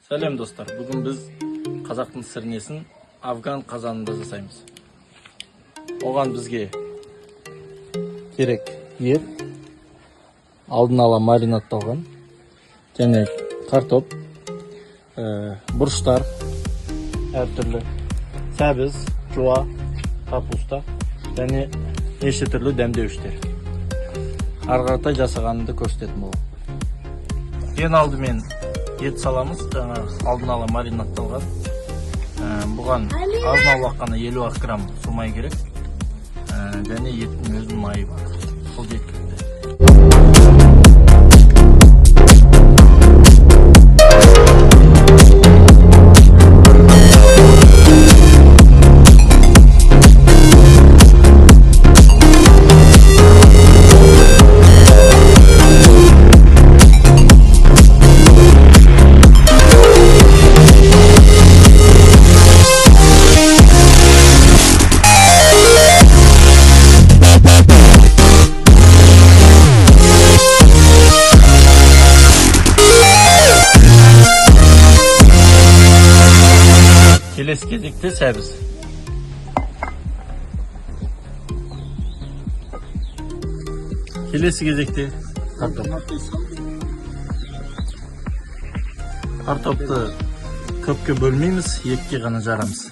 Сәлем, достар! Бүгін біз қазақтың сірнесін афган қазанында жасаймыз. Оған бізге керек ет, алдын ала маринадталған, және картоп, бұрыштар, әртүрлі сәбіз, жуа, капуста және неше түрлі дәмдеуіштер. Ары қаратай жасағанымды көрсететін боламын. Ең алдымен ет саламыз, жаңа алдын ала маринадталған. Бұған азын аулақ қана 50 грамм су май керек. Және еттің өзінің майы бар. Сол жеткілікті. Келесі кезекте сәбіз. Келесі кезекте картоп. Картопты көпке бөлмейміз, екіге ғана жарамыз.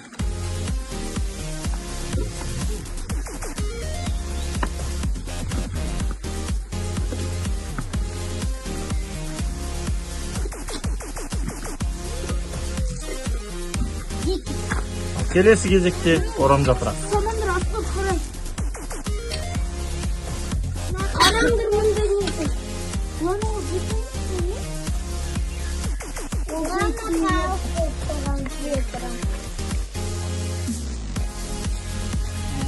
Келесі кезекте орам жапырақ. Самандар, асқар, қарай. Қараңдар, мында не тұр? Мынау бүтін не? Оған халық болып тұрған жер.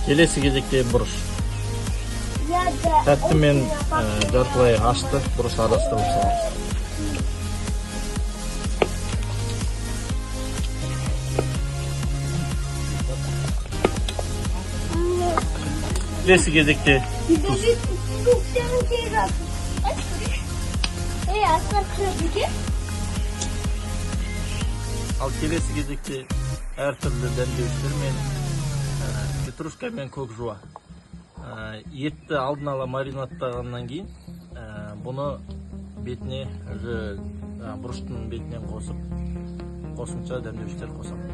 Келесі кезекте бұрыш. Тәтті мен жартылай ашты бұрыш араластырып саламыз. Келесі кезекте тұз. Ей, асқар, қырық екен. Ал келесі кезекте әртүрлі дәмдеуіштер мен петрушка мен көк жуа. Етті алдын ала маринадтағаннан кейін, бұны бетіне уже бұрыштың бетінен қосып, қосымша дәмдеуіштер қосамын.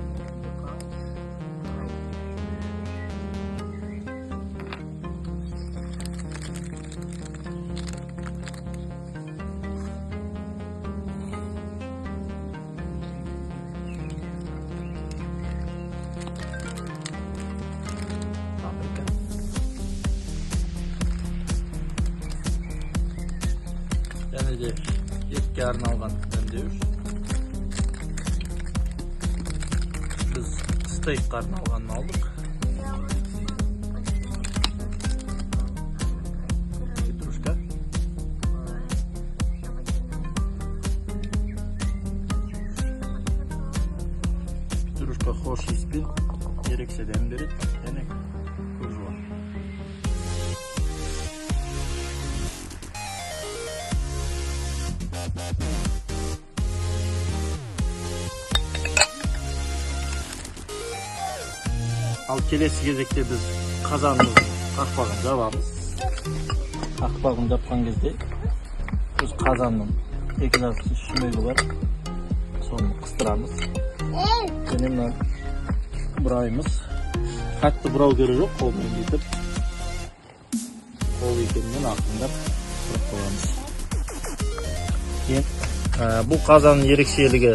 Паприка. Және де етке арналған дәмдеуіш. Біз стейкке арналғанын алдық. Петрушка. Петрушка хош иіспен ерекше дәм береді. Және көк жуа. Ал келесі кезекте біз қазанымыздың қақпағын жабамыз. Қақпағын жапқан кезде біз қазанның екі жақ шүмегі бар, соны қыстырамыз. Және мына бұраймыз. Қатты бұрау керек жоқ, қолмен бүйтіп қол екенінен ақырындап бұрап қоямыз. Бұл қазанның ерекшелігі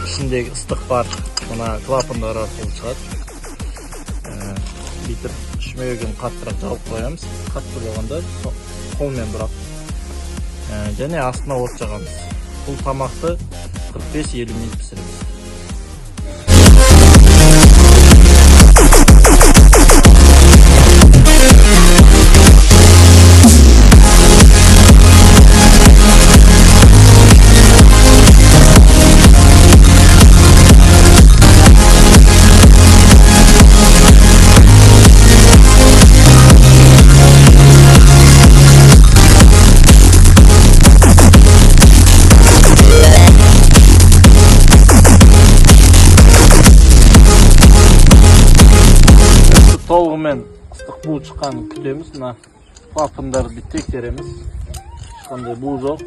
ішіндегі ыстық бар, мына клапандар арқылы шығады. Бүйтіп шүмегін қаттырақ жауып қоямыз. Қатты болғанда қолмен бұрап. Және астына от жағамыз. Бұл тамақты 45-50 минут пісіреміз. Толығымен ыстық бу шыққанын күтеміз. Мына клапандарды бүйтіп тексереміз. Ешқандай бу жоқ.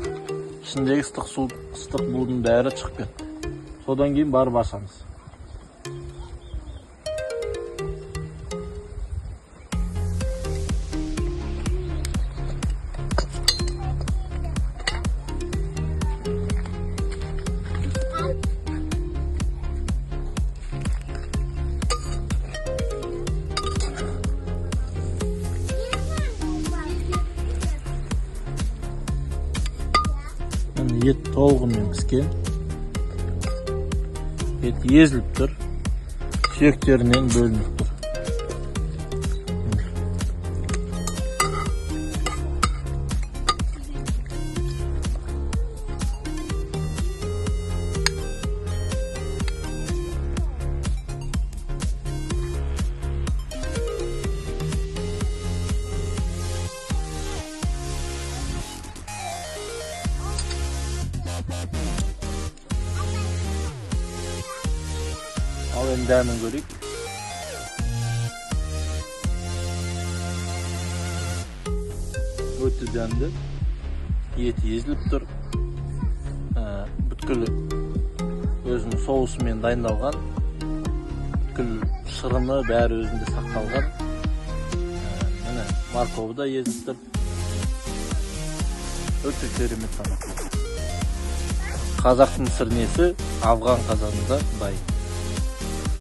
Ішіндегі ыстық су, ыстық будың бәрі шығып кетті. Содан кейін барып ашамыз. Міне, ет толығымен піскен. Ет езіліп тұр. Сүйектерінен бөлініп тұр. Міне. Ал енді дәмін көрейік. Өте дәмді. Еті езіліп тұр. Бүткіл өзінің соусымен дайындалған. Бүткіл шырыны бәрі өзінде сақталған. Міне, морковы да езіліп тұр. Өте керемет тамақ. Қазақтың сірнесі афған қазанында дайын.